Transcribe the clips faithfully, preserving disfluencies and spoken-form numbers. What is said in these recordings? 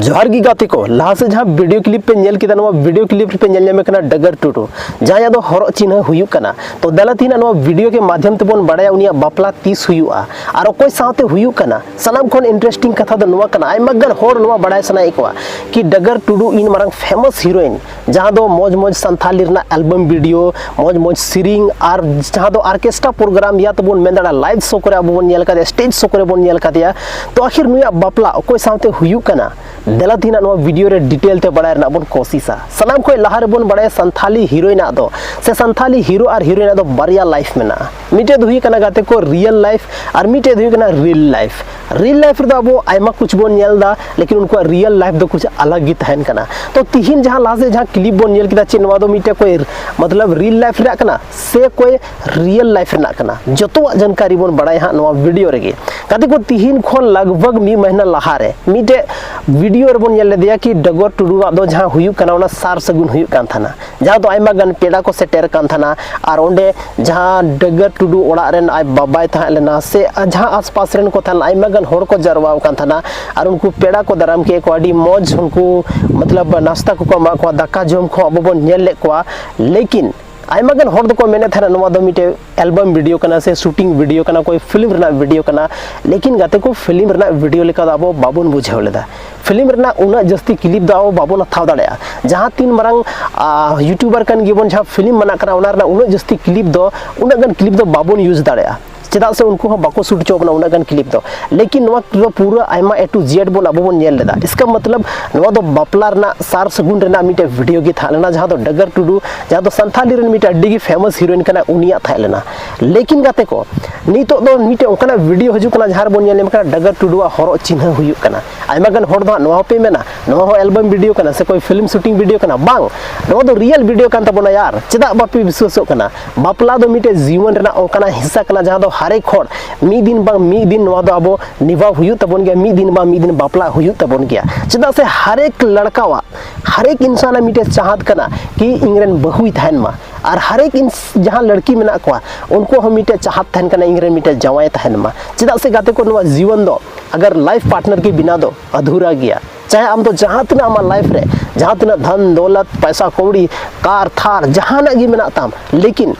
ᱡᱚᱦᱟᱨ ᱜᱮ ᱜᱟᱛᱮ ᱠᱚ, ᱞᱟᱦᱟ ᱥᱮᱫ ᱡᱟᱦᱟᱸ ᱵᱷᱤᱰᱤᱭᱳ ᱠᱞᱤᱯ ᱯᱮ ᱧᱮᱞ ᱠᱮᱫᱟ, ᱱᱚᱣᱟ ᱵᱷᱤᱰᱤᱭᱳ ᱠᱞᱤᱯ ᱨᱮᱯᱮ ᱧᱮᱞ ᱧᱟᱢᱮ ᱠᱟᱱᱟ ᱰᱟᱜᱟᱨ ᱴᱩᱰᱩ, ᱡᱟᱦᱟᱸᱭᱟᱜ ᱫᱚ ᱦᱚᱨᱚᱜ ᱪᱤᱱᱦᱟᱹ ᱦᱩᱭᱩᱜ ᱠᱟᱱᱟ᱾ ᱛᱚ ᱫᱮᱞᱟ ᱛᱮᱦᱮᱧ ᱱᱚᱣᱟ ᱵᱷᱤᱰᱤᱭᱳ ᱜᱮ ᱢᱟᱫᱽᱫᱷᱚᱢ ᱛᱮᱵᱚᱱ ᱵᱟᱲᱟᱭᱟ ᱩᱱᱤᱭᱟᱜ ᱵᱟᱯᱞᱟ ᱛᱤᱥ ᱦᱩᱭᱩᱜᱼᱟ ᱟᱨ ᱚᱠᱚᱭ ᱥᱟᱶᱛᱮ ᱦᱩᱭᱩᱜ ᱠᱟᱱᱟ᱾ ᱥᱟᱱᱟᱢ ᱠᱷᱚᱱ ᱤᱱᱴᱟᱨᱮᱥᱴᱤᱝ ᱠᱟᱛᱷᱟ ᱫᱚ ᱱᱚᱣᱟ ᱠᱟᱱᱟ, ᱟᱭᱢᱟ ᱜᱟᱱ ᱦᱚᱲ ᱱᱚᱣᱟ ᱵᱟᱲᱟᱭ ᱥᱟᱱᱟᱭᱮᱫ ᱠᱚᱣᱟ ᱠᱤ ᱰᱟᱜᱟᱨ ᱴᱩᱰᱩ ᱤᱱ ᱢᱟᱨᱟᱝ ᱯᱷᱮᱢᱟᱥ ᱦᱤᱨᱳᱭᱤᱱ, ᱡᱟᱦᱟᱸ ᱫᱚ ᱢᱚᱡᱽ ᱢᱚᱡᱽ ᱥᱟᱱᱛᱷᱟᱞᱤ ᱨᱮᱱᱟᱜ ᱮᱞᱵᱟᱢ ᱵᱷᱤᱰᱤᱭᱳ, ᱢᱚᱡᱽ ᱢᱚᱡᱽ ᱥᱮᱨᱮᱧ, ᱟᱨ ᱡᱟᱦᱟᱸ ᱫᱚ ᱚᱨᱠᱮᱥᱴᱨᱟ ᱯᱨᱳᱜᱨᱟᱢ ᱭᱟ ᱛᱮᱵᱚᱱ ᱢᱮᱱ ᱫᱟᱲᱮᱭᱟᱜᱼᱟ, ᱞᱟᱭᱤᱵᱷ ᱥᱳ ᱠᱚᱨᱮ ᱟᱵᱚ ᱵᱚᱱ ᱧᱮᱞ ᱠᱟᱫᱮᱭᱟ, ᱥᱴᱮᱡᱽ ᱥᱳ ᱠᱚᱨᱮ ᱵᱚᱱ ᱧᱮᱞ ᱠᱟᱫᱮᱭᱟ᱾ ᱛᱚ ᱟᱹᱠᱷᱤᱨ ᱱᱩᱭᱟᱜ ᱵᱟᱯᱞᱟ ᱚᱠᱚᱭ ᱥᱟᱶᱛᱮ ᱦᱩᱭᱩᱜ ᱠᱟᱱᱟ? ᱫᱮᱞᱟ ᱛᱮᱦᱮᱧ ᱱᱚᱣᱟ ᱵᱷᱤᱰᱤᱭᱳ ᱨᱮ ᱰᱤᱴᱮᱞ ᱛᱮ ᱵᱟᱲᱟᱭ ᱨᱮᱱᱟᱜ ᱵᱚᱱ ᱠᱳᱥᱤᱥᱟ᱾ ᱥᱟᱱᱟᱢ ᱠᱷᱚᱱ ᱞᱟᱦᱟ ᱨᱮᱵᱚᱱ ᱵᱟᱲᱟᱭᱟ ᱥᱟᱱᱛᱷᱟᱞᱤ ᱦᱤᱨᱳᱭᱤᱱᱟᱜ ᱫᱚ ᱥᱮ ᱥᱟᱱᱛᱷᱟᱞᱤ ᱦᱤᱨᱳ ᱟᱨ ᱦᱤᱨᱳᱭᱤᱱᱟᱜ ᱫᱚ ᱵᱟᱨᱭᱟ ᱞᱟᱭᱤᱯᱷ ᱢᱮᱱᱟᱜᱼᱟ᱾ ᱢᱤᱫᱴᱮᱡ ᱫᱚ ᱦᱩᱭᱩᱜ ᱠᱟᱱᱟ ᱜᱟᱛᱮ ᱠᱚ ᱨᱤᱭᱮᱞ ᱞᱟᱭᱤᱯᱷ ᱟᱨ ᱢᱤᱫᱴᱮᱡ ᱫᱚ ᱦᱩᱭᱩᱜ ᱠᱟᱱᱟ ᱨᱤᱞ ᱞᱟᱭᱤᱯᱷ᱾ ᱨᱤᱞ ᱞᱟᱭᱤᱯᱷ ᱨᱮᱫᱚ ᱟᱵᱚ ᱟᱭᱢᱟ ᱠᱩᱪ ᱵᱚᱱ ᱧᱮᱞ ᱮᱫᱟ, ᱞᱮᱠᱤᱱ ᱩᱱᱠᱩᱣᱟᱜ ᱨᱤᱭᱮᱞ ᱞᱟᱭᱤᱯᱷ ᱫᱚ ᱠᱩᱪ ᱟᱞᱟᱜᱽ ᱜᱮ ᱛᱟᱦᱮᱱ ᱠᱟᱱᱟ᱾ ᱛᱚ ᱛᱤᱦᱤᱧ ᱡᱟᱦᱟᱸ ᱞᱟᱦᱟ ᱥᱮᱫ ᱡᱟᱦᱟᱸ ᱠᱞᱤᱯ ᱵᱚᱱ ᱧᱮᱞ ᱠᱮᱫᱟ, ᱪᱮᱫ ᱱᱚᱣᱟ ᱫᱚ ᱢᱤᱫᱴᱮᱡ ᱠᱚᱭ ᱢᱚᱛᱞᱚᱵ ᱨᱤᱭᱮᱞ ᱞᱟᱭᱤᱯᱷ ᱨᱮᱭᱟᱜ ᱠᱟᱱᱟ ᱥᱮ ᱠᱚᱭ ᱨᱤᱭᱮᱞ ᱞᱟᱭᱤᱯᱷ ᱨᱮᱱᱟᱜ ᱠᱟᱱᱟ? ᱡᱚᱛᱚᱣᱟᱜ ᱡᱟᱱᱠᱟᱨᱤ ᱵᱚᱱ ᱵᱟᱲᱟᱭᱟ ᱦᱟᱸᱜ ᱱᱚᱣᱟ ᱵᱷᱤᱰᱤᱭᱳ ᱨᱮᱜᱮ᱾ ᱜᱟᱛᱮ ᱠᱚ, ᱛᱤᱦᱤᱧ ᱠᱷᱚᱱ ᱞᱟᱜᱽ ᱵᱷᱟᱜᱽ ᱢᱤᱫ ᱢᱟᱹᱦᱱᱟᱹ ᱞᱟᱦᱟ ᱨᱮ ᱢᱤᱫᱴᱮᱡ ᱵᱷᱤᱰᱤᱭᱳ ᱨᱮᱵᱚᱱ ᱧᱮᱞ ᱞᱮᱫᱮᱭᱟ ᱠᱤ ᱰᱟᱜᱚᱨ ᱴᱩᱰᱩᱣᱟᱜ ᱫᱚ ᱡᱟᱦᱟᱸ ᱦᱩᱭᱩᱜ ᱠᱟᱱᱟ, ᱚᱱᱟ ᱥᱟᱨ ᱥᱟᱹᱜᱩᱱ ᱦᱩᱭᱩᱜ ᱠᱟᱱ ᱛᱟᱦᱮᱱᱟ, ᱡᱟᱦᱟᱸ ᱫᱚ ᱟᱭᱢᱟ ᱜᱟᱱ ᱯᱮᱲᱟ ᱠᱚ ᱥᱮᱴᱮᱨ ᱠᱟᱱ ᱛᱟᱦᱮᱱᱟ᱾ ᱟᱨ ᱚᱸᱰᱮ ᱡᱟᱦᱟᱸ ᱰᱟᱹᱜᱟᱹᱨ ᱴᱩᱰᱩ ᱚᱲᱟᱜ ᱨᱮᱱ ᱟᱡ ᱵᱟᱵᱟᱭ ᱛᱟᱦᱮᱸ ᱞᱮᱱᱟ ᱥᱮ ᱡᱟᱦᱟᱸ ᱟᱥᱯᱟᱥ ᱨᱮᱱ ᱠᱚ ᱛᱟᱦᱮᱸ ᱞᱮᱱᱟ, ᱟᱭᱢᱟ ᱜᱟᱱ ᱦᱚᱲ ᱠᱚ ᱡᱟᱨᱣᱟ ᱟᱠᱟᱱ ᱛᱟᱦᱮᱱᱟ᱾ ᱟᱨ ᱩᱱᱠᱩ ᱯᱮᱲᱟ ᱠᱚ ᱫᱟᱨᱟᱢ ᱠᱮᱫ ᱠᱚᱣᱟ, ᱟᱹᱰᱤ ᱢᱚᱡᱽ ᱩᱱᱠᱩ ᱢᱚᱛᱞᱚᱵ ᱱᱟᱥᱛᱟ ᱠᱚᱠᱚ ᱮᱢᱟᱜ ᱠᱚᱣᱟ, ᱫᱟᱠᱟ ᱡᱚᱢ ᱠᱚ ᱟᱵᱚ ᱵᱚᱱ ᱧᱮᱞ ᱞᱮᱫ ᱠᱚᱣᱟ᱾ ᱞᱮᱠᱤᱱ ᱟᱭᱢᱟ ᱜᱟᱱ ᱦᱚᱲ ᱫᱚᱠᱚ ᱢᱮᱱᱮᱫ ᱛᱟᱦᱮᱱᱟ ᱱᱚᱣᱟ ᱫᱚ ᱢᱤᱫᱴᱮᱡ ᱮᱞᱵᱟᱢ ᱵᱷᱤᱰᱤᱭᱳ ᱠᱟᱱᱟ ᱥᱮ ᱥᱩᱴᱤᱝ ᱵᱷᱤᱰᱤᱭᱳ ᱠᱟᱱᱟ, ᱠᱚᱭ ᱯᱷᱤᱞᱢ ᱨᱮᱱᱟᱜ ᱵᱷᱤᱰᱤᱭᱳ ᱠᱟᱱᱟ᱾ ᱞᱮᱠᱤᱱ ᱜᱟᱛᱮ ᱠᱚ, ᱯᱷᱤᱞᱢ ᱨᱮᱱᱟᱜ ᱵᱷᱤᱰᱤᱭᱳ ᱞᱮᱠᱟ ᱫᱚ ᱟᱵᱚ ᱵᱟᱵᱚᱱ ᱵᱩᱡᱷᱟᱹᱣ ᱞᱮᱫᱟ᱾ ᱯᱷᱤᱞᱢ ᱨᱮᱱᱟᱜ ᱩᱱᱟᱹᱜ ᱡᱟᱹᱥᱛᱤ ᱠᱞᱤᱯ ᱫᱚ ᱟᱵᱚ ᱵᱟᱵᱚᱱ ᱦᱟᱛᱟᱣ ᱫᱟᱲᱮᱭᱟᱜᱼᱟ᱾ ᱡᱟᱦᱟᱸ ᱛᱤᱱ ᱢᱟᱨᱟᱝ ᱟ, ᱭᱩᱴᱩᱵᱟᱨ ᱠᱟᱱ ᱜᱮᱵᱚᱱ, ᱡᱟᱦᱟᱸ ᱯᱷᱤᱞᱢ ᱵᱮᱱᱟᱜ ᱠᱟᱱᱟ, ᱚᱱᱟ ᱨᱮᱱᱟᱜ ᱩᱱᱟᱹᱜ ᱡᱟᱹᱥᱛᱤ ᱠᱞᱤᱯ ᱫᱚ, ᱩᱱᱟᱹᱜ ᱜᱟᱱ ᱠᱞᱤᱯ ᱫᱚ ᱵᱟᱵᱚᱱ ᱤᱭᱩᱡᱽ ᱫᱟᱲᱮᱭᱟᱜᱼᱟ᱾ ᱪᱮᱫᱟᱜ ᱥᱮ ᱩᱱᱠᱩ ᱦᱚᱸ ᱵᱟᱠᱚ ᱥᱩᱴ ᱦᱚᱪᱚ ᱠᱟᱱᱟ ᱩᱱᱟᱹᱜ ᱜᱟᱱ ᱠᱞᱤᱯ ᱫᱚ᱾ ᱞᱮᱠᱤᱱ ᱱᱚᱣᱟ ᱫᱚ ᱯᱩᱨᱟᱹ ᱟᱭᱢᱟ A to Z ᱵᱚᱱ ᱟᱵᱚ ᱵᱚᱱ ᱧᱮᱞ ᱞᱮᱫᱟ᱾ ᱤᱥᱠᱟ ᱢᱚᱛᱞᱚᱵ ᱱᱚᱣᱟ ᱫᱚ ᱵᱟᱯᱞᱟ ᱨᱮᱱᱟᱜ ᱥᱟᱨ ᱥᱟᱹᱜᱩᱱ ᱨᱮᱱᱟᱜ ᱢᱤᱫᱴᱮᱡ ᱵᱷᱤᱰᱤᱭᱳ ᱜᱮ ᱛᱟᱦᱮᱸ ᱞᱮᱱᱟ, ᱡᱟᱦᱟᱸ ᱫᱚ ᱰᱟᱜᱟᱨ ᱴᱩᱰᱩ, ᱡᱟᱦᱟᱸ ᱫᱚ ᱥᱟᱱᱛᱷᱟᱞᱤ ᱨᱮᱱ ᱢᱤᱫᱴᱮᱡ ᱟᱹᱰᱤ ᱜᱮ ᱯᱷᱮᱢᱟᱥ ᱦᱤᱨᱳᱭᱤᱱ ᱠᱟᱱᱟ, ᱩᱱᱤᱭᱟᱜ ᱛᱟᱦᱮᱸ ᱞᱮᱱᱟ᱾ ᱞᱮᱠᱤᱱ ᱜᱟᱛᱮ ᱠᱚ, ᱱᱤᱛᱚᱜ ᱫᱚ ᱢᱤᱫᱴᱮᱡ ᱚᱱᱠᱟᱱᱟᱜ ᱵᱷᱤᱰᱤᱭᱳ ᱦᱤᱡᱩᱜ ᱠᱟᱱᱟ ᱡᱟᱦᱟᱸ ᱨᱮᱵᱚᱱ ᱧᱮᱞ ᱧᱟᱢ ᱠᱟᱱᱟ ᱰᱟᱜᱟᱨ ᱴᱩᱰᱩᱣᱟᱜ ᱦᱚᱨᱚᱜ ᱪᱤᱱᱦᱟᱹ ᱦᱩᱭᱩᱜ ᱠᱟᱱᱟ᱾ ᱟᱭᱢᱟ ᱜᱟᱱ ᱦᱚᱲ ᱫᱚ ᱦᱟᱸᱜ ᱱᱚᱣᱟ ᱦᱚᱸᱯᱮ ᱢᱮᱱᱟ, ᱱᱚᱣᱟ ᱦᱚᱸ ᱮᱞᱵᱟᱢ ᱵᱷᱤᱰᱤᱭᱳ ᱠᱟᱱᱟ ᱥᱮ ᱠᱚᱭ ᱯᱷᱤᱞᱢ ᱥᱩᱴᱤᱝ ᱵᱷᱤᱰᱤᱭᱳ ᱠᱟᱱᱟ? ᱵᱟᱝ, ᱱᱚᱣᱟ ᱫᱚ ᱨᱤᱭᱮᱞ ᱵᱷᱤᱰᱤᱭᱳ ᱠᱟᱱ ᱛᱟᱵᱚᱱᱟ ᱭᱟᱨ᱾ ᱪᱮᱫᱟᱜ ᱵᱟᱯᱮ ᱵᱤᱥᱣᱟᱥᱚᱜ ᱠᱟᱱᱟ? ᱵᱟᱯᱞᱟ ᱫᱚ ᱢᱤᱫᱴᱮᱡ ᱡᱤᱭᱚᱱ ᱨᱮᱱᱟᱜ ᱚᱱᱠᱟᱱᱟᱜ ᱦᱤᱥᱥᱟ ᱠᱟᱱᱟ ᱡᱟᱦᱟᱸ ᱫᱚ ᱦᱟᱨᱮᱠ ᱦᱚᱲ ᱢᱤᱫ ᱫᱤᱱ ᱵᱟᱝ ᱢᱤᱫ ᱫᱤᱱ ᱱᱚᱣᱟ ᱫᱚ ᱟᱵᱚ ᱱᱤᱵᱷᱟᱣ ᱦᱩᱭᱩᱜ ᱛᱟᱵᱚᱱ ᱜᱮᱭᱟ, ᱢᱤᱫ ᱫᱤᱱ ᱵᱟᱝ ᱢᱤᱫ ᱫᱤᱱ ᱵᱟᱯᱞᱟ ᱦᱩᱭᱩᱜ ᱛᱟᱵᱚᱱ ᱜᱮᱭᱟ᱾ ᱪᱮᱫᱟᱜ ᱥᱮ ᱦᱟᱨᱮᱠ ᱞᱟᱲᱠᱟᱣᱟᱜ ᱦᱟᱨᱮᱠ ᱤᱱᱥᱟᱱᱟᱜ ᱢᱤᱫᱴᱮᱡ ᱪᱟᱦᱟᱛ ᱠᱟᱱᱟ ᱠᱤ ᱤᱧᱨᱮᱱ ᱵᱟᱹᱦᱩᱭ ᱛᱟᱦᱮᱱ ᱢᱟ, ᱟᱨ ᱦᱟᱨᱮᱠ ᱤᱱᱥ- ᱡᱟᱦᱟᱸ ᱞᱟᱹᱲᱠᱤ ᱢᱮᱱᱟᱜ ᱠᱚᱣᱟ, ᱩᱱᱠᱩᱣᱟᱜ ᱦᱚᱸ ᱢᱤᱫᱴᱮᱡ ᱪᱟᱦᱟᱛ ᱛᱟᱦᱮᱱ ᱠᱟᱱᱟ ᱤᱧᱨᱮᱱ ᱢᱤᱫᱴᱮᱡ ᱡᱟᱶᱟᱭ ᱛᱟᱦᱮᱱ ᱢᱟ᱾ ᱪᱮᱫᱟᱜ ᱥᱮ ᱜᱟᱛᱮ ᱠᱚ, ᱱᱚᱣᱟ ᱡᱤᱭᱚᱱ ᱫᱚ ᱟᱜᱟᱨ ᱞᱟᱭᱤᱯᱷ ᱯᱟᱨᱴᱱᱟᱨ ᱜᱮ ᱵᱮᱱᱟᱣ ᱫᱚ ᱟᱫᱷᱩᱨᱟ ᱜᱮᱭᱟ᱾ ᱪᱟᱦᱮ ᱟᱢ ᱫᱚ ᱡᱟᱦᱟᱸ ᱛᱤᱱᱟᱹᱜ ᱟᱢᱟᱜ ᱞᱟᱭᱤᱯᱷ ᱨᱮ ᱡᱟᱦᱟᱸ ᱛᱤᱱᱟᱹᱜ ᱫᱷᱚᱱ ᱫᱚᱞᱚᱛ, ᱯᱚᱭᱥᱟ ᱠᱟᱹᱣᱰᱤ, ᱠᱟᱨ ᱛᱷᱟᱨ ᱡᱟᱦᱟᱱᱟᱜ ᱜᱮ ᱢᱮᱱᱟᱜ ᱛᱟᱢ, ᱞᱮᱠᱤᱱ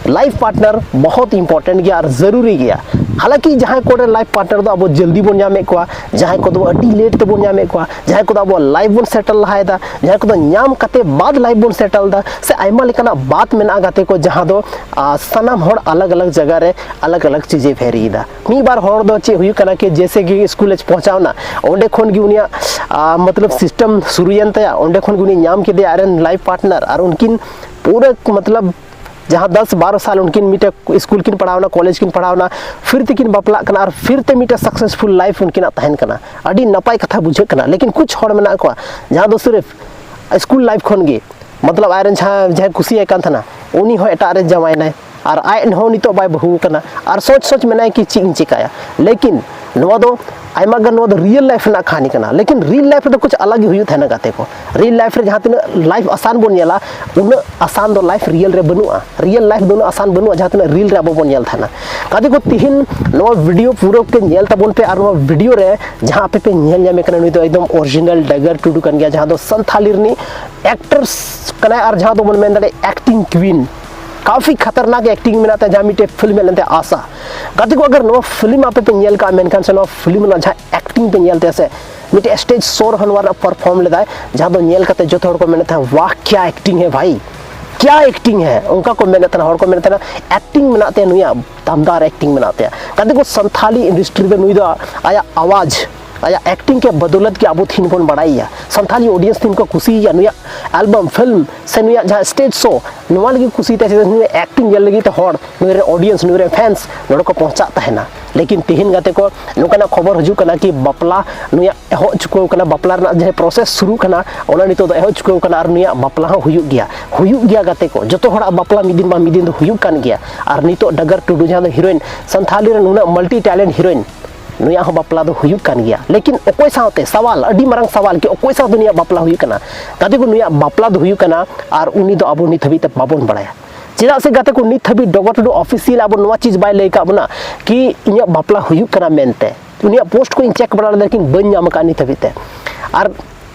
ᱞᱟᱭᱤᱯᱷ ᱯᱟᱨᱴᱱᱟᱨ ᱵᱚᱦᱚᱛ ᱤᱢᱯᱚᱨᱴᱮᱱᱴ ᱜᱮᱭᱟ ᱟᱨ ᱡᱟᱹᱨᱩᱨᱤ ᱜᱮᱭᱟ᱾ ᱦᱟᱞᱟᱸᱠᱤ ᱡᱟᱦᱟᱸᱭ ᱠᱚᱨᱮ ᱞᱟᱭᱤᱯᱷ ᱯᱟᱨᱴᱱᱟᱨ ᱫᱚ ᱟᱵᱚ ᱡᱚᱞᱫᱤ ᱵᱚᱱ ᱧᱟᱢᱮᱫ ᱠᱚᱣᱟ, ᱡᱟᱦᱟᱸᱭ ᱠᱚᱫᱚ ᱟᱹᱰᱤ ᱞᱮᱴ ᱛᱮᱵᱚᱱ ᱧᱟᱢᱮᱫ ᱠᱚᱣᱟ, ᱡᱟᱦᱟᱸᱭ ᱠᱚᱫᱚ ᱟᱵᱚᱣᱟᱜ ᱞᱟᱭᱤᱯᱷ ᱵᱚᱱ ᱥᱮᱴᱮᱞ ᱞᱟᱦᱟᱭᱮᱫᱟ, ᱡᱟᱦᱟᱸᱭ ᱠᱚᱫᱚ ᱧᱟᱢ ᱠᱟᱛᱮ ᱵᱟᱫ ᱞᱟᱭᱤᱯᱷ ᱵᱚᱱ ᱥᱮᱴᱮᱞ ᱮᱫᱟ, ᱥᱮ ᱟᱭᱢᱟ ᱞᱮᱠᱟᱱᱟᱜ ᱵᱟᱛ ᱢᱮᱱᱟᱜᱼᱟ ᱜᱟᱛᱮ ᱠᱚ, ᱡᱟᱦᱟᱸ ᱫᱚ ᱟᱨ ᱥᱟᱱᱟᱢ ᱦᱚᱲ ᱟᱞᱟᱜᱽ ᱟᱞᱟᱜᱽ ᱡᱟᱭᱜᱟ ᱨᱮ ᱟᱞᱟᱜᱽ ᱟᱞᱟᱜᱽ ᱪᱤᱡᱮ ᱵᱷᱮᱨᱤᱭᱮᱫᱟ᱾ ᱢᱤᱫ ᱵᱟᱨ ᱦᱚᱲ ᱫᱚ ᱪᱮᱫ ᱦᱩᱭᱩᱜ ᱠᱟᱱᱟ ᱠᱤ ᱡᱮᱭᱥᱮ ᱠᱤ ᱥᱠᱩᱞ ᱮ ᱯᱚᱦᱪᱟᱣᱱᱟ, ᱚᱸᱰᱮ ᱠᱷᱚᱱ ᱜᱮ ᱩᱱᱤᱭᱟᱜ ᱟᱨ ᱢᱚᱛᱞᱚᱵ ᱥᱤᱥᱴᱮᱢ ᱥᱩᱨᱩᱭᱮᱱ ᱛᱟᱭᱟ, ᱚᱸᱰᱮ ᱠᱷᱚᱱ ᱜᱮ ᱩᱱᱤ ᱧᱟᱢ ᱠᱮᱫᱮᱭᱟ ᱟᱡᱨᱮᱱ ᱞᱟᱭᱤᱯᱷ ᱯᱟᱨᱴᱱᱟᱨ, ᱟᱨ ᱩᱱᱠᱤᱱ ᱯᱩᱨᱟᱹ ᱢᱚᱛᱞᱚᱵ ᱡᱟᱦᱟᱸ ᱫᱚᱥ ᱵᱟᱨᱚ ᱥᱟᱞ ᱩᱱᱠᱤᱱ ᱢᱤᱫᱴᱮᱡ ᱥᱠᱩᱞ ᱠᱤᱱ ᱯᱟᱲᱦᱟᱣᱱᱟ, ᱠᱚᱞᱮᱡᱽ ᱠᱤᱱ ᱯᱟᱲᱦᱟᱣᱱᱟ, ᱯᱷᱤᱨ ᱛᱮᱠᱤᱱ ᱵᱟᱯᱞᱟᱜ ᱠᱟᱱᱟ ᱟᱨ ᱯᱷᱤᱨ ᱛᱮ ᱢᱤᱫᱴᱮᱡ ᱥᱟᱠᱥᱮᱥᱯᱷᱩᱞ ᱞᱟᱭᱤᱯᱷ ᱩᱱᱠᱤᱱᱟᱜ ᱛᱟᱦᱮᱱ ᱠᱟᱱᱟ᱾ ᱟᱹᱰᱤ ᱱᱟᱯᱟᱭ ᱠᱟᱛᱷᱟ ᱵᱩᱡᱷᱟᱹᱜ ᱠᱟᱱᱟ᱾ ᱞᱮᱠᱤᱱ ᱠᱩᱪ ᱦᱚᱲ ᱢᱮᱱᱟᱜ ᱠᱚᱣᱟ ᱡᱟᱦᱟᱸ ᱫᱚ ᱥᱤᱨᱤᱯ ᱥᱠᱩᱞ ᱞᱟᱭᱤᱯᱷ ᱠᱷᱚᱱ ᱜᱮ ᱢᱚᱛᱞᱚᱵ ᱟᱡᱨᱮᱱ ᱡᱟᱦᱟᱸ ᱡᱟᱦᱟᱸᱭ ᱠᱩᱥᱤᱭᱟᱭ ᱠᱟᱱ ᱛᱟᱦᱮᱱᱟ, ᱩᱱᱤ ᱦᱚᱸ ᱮᱴᱟᱜ ᱨᱮ ᱡᱟᱶᱟᱭᱮᱱᱟᱭ, ᱟᱨ ᱟᱡ ᱦᱚᱸ ᱱᱤᱛᱚᱜ ᱵᱟᱭ ᱵᱟᱹᱦᱩ ᱟᱠᱟᱱᱟ, ᱟᱨ ᱥᱚᱪ ᱥᱚᱪ ᱢᱮᱱᱟᱭ ᱠᱤ ᱪᱮᱫ ᱤᱧ ᱪᱮᱠᱟᱭᱟ᱾ ᱞᱮᱠᱤᱱ ᱱᱚᱣᱟ ᱫᱚ ᱟᱭᱢᱟ ᱜᱟᱱ, ᱱᱚᱣᱟ ᱫᱚ ᱨᱤᱭᱮᱞ ᱞᱟᱭᱤᱯᱷ ᱨᱮᱱᱟᱜ ᱠᱟᱹᱦᱱᱤ ᱠᱟᱱᱟ, ᱞᱮᱠᱤᱱ ᱨᱤᱭᱮᱞ ᱞᱟᱭᱤᱯᱷ ᱨᱮᱫᱚ ᱠᱩᱪ ᱟᱞᱟᱜᱽ ᱜᱮ ᱦᱩᱭᱩᱜ ᱛᱟᱦᱮᱱᱟ ᱜᱟᱛᱮ ᱠᱚ᱾ ᱨᱤᱭᱮᱞ ᱞᱟᱭᱤᱯᱷ ᱨᱮ ᱡᱟᱦᱟᱸ ᱛᱤᱱᱟᱹᱜ ᱞᱟᱭᱤᱯᱷ ᱟᱥᱟᱱ ᱵᱚᱱ ᱧᱮᱞᱟ, ᱩᱱᱟᱹᱜ ᱟᱥᱟᱱ ᱫᱚ ᱞᱟᱭᱤᱯᱷ ᱨᱤᱭᱮᱞ ᱨᱮ ᱵᱟᱹᱱᱩᱜᱼᱟ᱾ ᱨᱤᱭᱮᱞ ᱞᱟᱭᱤᱯᱷ ᱫᱚ ᱩᱱᱟᱹᱜ ᱟᱥᱟᱱ ᱵᱟᱹᱱᱩᱜᱼᱟ ᱡᱟᱦᱟᱸ ᱛᱤᱱᱟᱹᱜ ᱨᱤᱞ ᱨᱮ ᱟᱵᱚ ᱵᱚᱱ ᱧᱮᱞ ᱛᱟᱦᱮᱱᱟ᱾ ᱜᱟᱛᱮ ᱠᱚ, ᱛᱤᱦᱤᱧ ᱱᱚᱣᱟ ᱵᱷᱤᱰᱤᱭᱳ ᱯᱩᱨᱟᱹ ᱯᱮ ᱧᱮᱞ ᱛᱟᱵᱚᱱ ᱯᱮ, ᱟᱨ ᱱᱚᱣᱟ ᱵᱷᱤᱰᱤᱭᱳ ᱨᱮ ᱡᱟᱦᱟᱸ ᱟᱯᱮ ᱯᱮ ᱧᱮᱞ ᱧᱟᱢᱮ ᱠᱟᱱᱟ, ᱱᱩᱭ ᱫᱚ ᱮᱠᱫᱚᱢ ᱚᱨᱤᱡᱤᱱᱟᱞ ᱰᱟᱜᱟᱨ ᱴᱩᱰᱩ ᱠᱟᱱ ᱜᱮᱭᱟ, ᱡᱟᱦᱟᱸ ᱫᱚ ᱥᱟᱱᱛᱷᱟᱞᱤ ᱨᱤᱱᱤᱡ ᱮᱠᱴᱟᱨᱥ ᱠᱟᱱᱟᱭ, ᱟᱨ ᱡᱟᱦᱟᱸ ᱫᱚᱵᱚᱱ ᱢᱮᱱ ᱫᱟᱲᱮᱭᱟᱜᱼᱟ ᱮᱠᱴᱤᱝ ᱠᱩᱭᱤᱱ᱾ ᱠᱟᱯᱷᱤ ᱠᱷᱟᱛᱟᱨᱱᱟᱠ ᱮᱠᱴᱤᱝ ᱢᱮᱱᱟᱜ ᱛᱟᱭᱟ, ᱡᱟᱦᱟᱸ ᱢᱤᱫᱴᱮᱡ ᱯᱷᱤᱞᱢ ᱦᱮᱡ ᱞᱮᱱ ᱛᱟᱭᱟ ᱟᱥᱟ᱾ ᱜᱟᱛᱮ ᱠᱚ, ᱟᱜᱟᱨ ᱱᱚᱣᱟ ᱯᱷᱤᱞᱢ ᱟᱯᱮ ᱯᱮ ᱧᱮᱞ ᱠᱟᱜᱼᱟ, ᱢᱮᱱᱠᱷᱟᱱ ᱥᱮ ᱱᱚᱣᱟ ᱯᱷᱤᱞᱢ ᱨᱮᱱᱟᱜ ᱡᱟᱦᱟᱸ ᱮᱠᱴᱤᱝ ᱯᱮ ᱧᱮᱞ ᱛᱟᱭᱟ ᱥᱮ, ᱢᱤᱫᱴᱮᱡ ᱥᱴᱮᱡ ᱥᱳ ᱨᱮᱦᱚᱸ ᱱᱚᱣᱟ ᱨᱮᱱᱟᱜ ᱯᱟᱨᱯᱷᱚᱨᱢ ᱞᱮᱫᱟᱭ, ᱡᱟᱦᱟᱸ ᱫᱚ ᱧᱮᱞ ᱠᱟᱛᱮ ᱡᱚᱛᱚ ᱦᱚᱲ ᱠᱚ ᱢᱮᱱᱮᱫ ᱛᱟᱦᱮᱸᱫ, "ᱣᱟᱦ, ᱠᱭᱟ ᱮᱠᱴᱤᱝ ᱦᱮ ᱵᱷᱟᱭ, ᱠᱭᱟ ᱮᱠᱴᱤᱝ ᱦᱮ", ᱚᱱᱠᱟ ᱠᱚ ᱢᱮᱱᱮᱫ ᱛᱟᱦᱮᱱᱟ, ᱦᱚᱲ ᱠᱚ ᱢᱮᱱᱮᱫ ᱛᱟᱦᱮᱱᱟ, "ᱮᱠᱴᱤᱝ ᱢᱮᱱᱟᱜ ᱛᱟᱭᱟ ᱱᱩᱭᱟᱜ, ᱫᱟᱢᱫᱟᱨ ᱮᱠᱴᱤᱝ ᱢᱮᱱᱟᱜ ᱛᱟᱭᱟ᱾" ᱜᱟᱛᱮ ᱠᱚ, ᱥᱟᱱᱛᱷᱟᱞᱤ ᱤᱱᱰᱟᱥᱴᱨᱤ ᱫᱚ ᱱᱩᱭ ᱫᱚ ᱟᱭᱟᱜ ᱟᱣᱟᱡᱽ, ᱟᱭᱟᱜ ᱮᱠᱴᱤᱝ ᱠᱮ ᱵᱚᱫᱚᱞᱚᱛ ᱜᱮ ᱟᱵᱚ ᱛᱤᱦᱤᱧ ᱵᱚᱱ ᱵᱟᱲᱟᱭᱮᱭᱟ, ᱥᱟᱱᱛᱷᱟᱞᱤ ᱚᱰᱤᱭᱮᱱᱥ ᱛᱤᱦᱤᱧ ᱠᱚ ᱠᱩᱥᱤᱭᱟᱭᱟ, ᱱᱩᱭᱟᱜ ᱮᱞᱵᱟᱢ, ᱯᱷᱤᱞᱢ ᱥᱮ ᱱᱩᱭᱟᱜ ᱡᱟᱦᱟᱸ ᱥᱴᱮᱡ ᱥᱳ, ᱱᱚᱣᱟ ᱞᱟᱹᱜᱤᱫ ᱠᱩᱥᱤ ᱛᱟᱭ, ᱪᱮᱫᱟᱜ ᱥᱮ ᱱᱩᱭᱟᱜ ᱮᱠᱴᱤᱝ ᱧᱮᱞ ᱞᱟᱹᱜᱤᱫ ᱛᱮ ᱦᱚᱲ, ᱱᱩᱭ ᱨᱮᱱ ᱚᱰᱤᱭᱮᱱᱥ, ᱱᱩᱭ ᱨᱮᱱ ᱯᱷᱮᱱᱥ ᱱᱚᱰᱮ ᱠᱚ ᱯᱚᱦᱪᱟᱜ ᱛᱟᱦᱮᱱᱟ᱾ ᱞᱮᱠᱤᱱ ᱛᱤᱦᱤᱧ ᱜᱟᱛᱮ ᱠᱚ, ᱱᱚᱝᱠᱟᱱᱟᱜ ᱠᱷᱚᱵᱚᱨ ᱦᱤᱡᱩᱜ ᱠᱟᱱᱟ ᱠᱤ ᱵᱟᱯᱞᱟ ᱱᱩᱭᱟᱜ ᱮᱦᱚᱵ ᱪᱩᱠᱟᱹᱣ ᱠᱟᱱᱟ, ᱵᱟᱯᱞᱟ ᱨᱮᱱᱟᱜ ᱡᱟᱦᱟᱸ ᱯᱨᱚᱥᱮᱥ ᱥᱩᱨᱩ ᱠᱟᱱᱟ, ᱚᱱᱟ ᱱᱤᱛᱚᱜ ᱫᱚ ᱮᱦᱚᱵ ᱪᱩᱠᱟᱹᱣ ᱠᱟᱱᱟ, ᱟᱨ ᱱᱩᱭᱟᱜ ᱵᱟᱯᱞᱟ ᱦᱚᱸ ᱦᱩᱭᱩᱜ ᱜᱮᱭᱟ᱾ ᱦᱩᱭᱩᱜ ᱜᱮᱭᱟ ᱜᱟᱛᱮ ᱠᱚ, ᱡᱚᱛᱚ ᱦᱚᱲᱟᱜ ᱵᱟᱯᱞᱟ ᱢᱤᱫ ᱫᱤᱱ ᱵᱟᱝ ᱢᱤᱫ ᱫᱤᱱ ᱫᱚ ᱦᱩᱭᱩᱜ ᱠᱟᱱ ᱜᱮᱭᱟ᱾ ᱟᱨ ᱱᱤᱛᱚᱜ ᱰᱟᱜᱟᱨ ᱴᱩᱰᱩ, ᱡᱟᱦᱟᱸ ᱫᱚ ᱦᱤᱨᱳᱭᱤᱱ, ᱥᱟᱱᱛᱷᱟᱞᱤ ᱨᱮᱱ ᱱᱩᱱᱟᱹᱜ ᱢᱟᱞᱴᱤ ᱴᱮᱞᱮᱱᱴ ᱦᱤᱨᱳᱭᱤᱱ, ᱱᱩᱭᱟᱜ ᱦᱚᱸ ᱵᱟᱯᱞᱟ ᱫᱚ ᱦᱩᱭᱩᱜ ᱠᱟᱱ ᱜᱮᱭᱟ, ᱞᱮᱠᱤᱱ ᱚᱠᱚᱭ ᱥᱟᱶᱛᱮ? ᱥᱟᱣᱟᱞ, ᱟᱹᱰᱤ ᱢᱟᱨᱟᱝ ᱥᱟᱣᱟᱞ ᱠᱤ ᱚᱠᱚᱭ ᱥᱟᱶᱛᱮ ᱱᱩᱭᱟᱜ ᱵᱟᱯᱞᱟ ᱦᱩᱭᱩᱜ ᱠᱟᱱᱟ? ᱜᱟᱛᱮ ᱠᱚ, ᱱᱩᱭᱟᱜ ᱵᱟᱯᱞᱟ ᱫᱚ ᱦᱩᱭᱩᱜ ᱠᱟᱱᱟ, ᱟᱨ ᱩᱱᱤ ᱫᱚ ᱟᱵᱚ ᱱᱤᱛ ᱦᱟᱹᱵᱤᱡ ᱛᱮ ᱵᱟᱵᱚᱱ ᱵᱟᱲᱟᱭᱟ᱾ ᱪᱮᱫᱟᱜ ᱥᱮ ᱜᱟᱛᱮ ᱠᱚ, ᱱᱤᱛ ᱦᱟᱹᱵᱤᱡ ᱰᱚᱜᱚᱨ ᱴᱩᱰᱩ ᱚᱯᱷᱤᱥᱤᱭᱟᱞ ᱟᱵᱚ ᱱᱚᱣᱟ ᱪᱤᱡᱽ ᱵᱟᱭ ᱞᱟᱹᱭ ᱟᱠᱟᱫ ᱵᱚᱱᱟ ᱠᱤ ᱤᱧᱟᱹᱜ ᱵᱟᱯᱞᱟ ᱦᱩᱭᱩᱜ ᱠᱟᱱᱟ ᱢᱮᱱᱛᱮ᱾ ᱩᱱᱤᱭᱟᱜ ᱯᱳᱥᱴ ᱠᱚ ᱤᱧ ᱪᱮᱠ ᱵᱟᱲᱟ ᱞᱮᱫᱟ, ᱞᱮᱠᱤᱱ ᱵᱟᱹᱧ ᱧᱟᱢ ᱟᱠᱟᱫᱼᱟ ᱱᱤᱛ ᱦᱟᱹᱵᱤᱡ ᱛᱮ᱾ ᱟᱨ